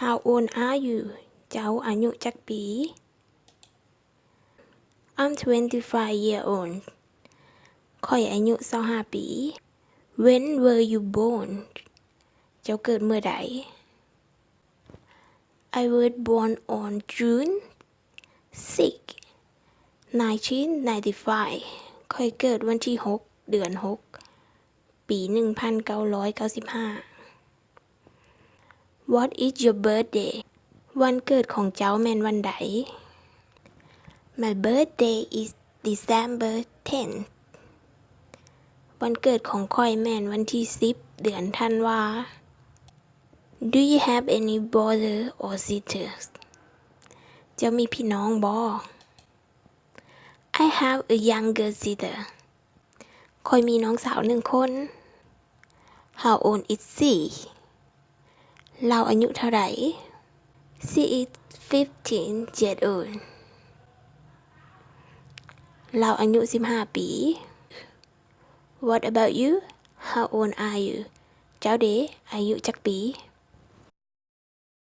How old are you? ເຈົ້າອາຍຸຈັກປີ? I'm twenty-five year old. ຂ້ອຍອາຍຸຊາວຫ້າປີ. When were you born? ເຈົ້າເກີດເມື່ອໃດ? I was born on June six, nineteen ninety-five. ຂ້ອຍເກີດວັນທີຫົກ ເດືອນຫົກ ປີໜຶ່ງພັນເກົ້າຮ້ອຍເກົ້າສິບຫ້າ. What is your birthday? ວັນເກີດຂອງເຈົ້າແມ່ນວັນໃດ? My birthday is December tenth. ວັນເກີດຂອງຂ້ອຍແມ່ນວັນທີສິບ ເດືອນທັນວາ. Do you have any brother or sisters? ເຈົ້າມີພີ່ນ້ອງບໍ່? I have a younger sister. ຂ້ອຍມີນ້ອງສາວໜຶ່ງຄົນ. How old is she? ລາວອາຍຸເທົ່າໃດ? She is fifteen years old. ລາວອາຍຸສິບຫ້າປີ. What about you? How old are you? ເຈົ້າເດ ອາຍຸຈັກປີ?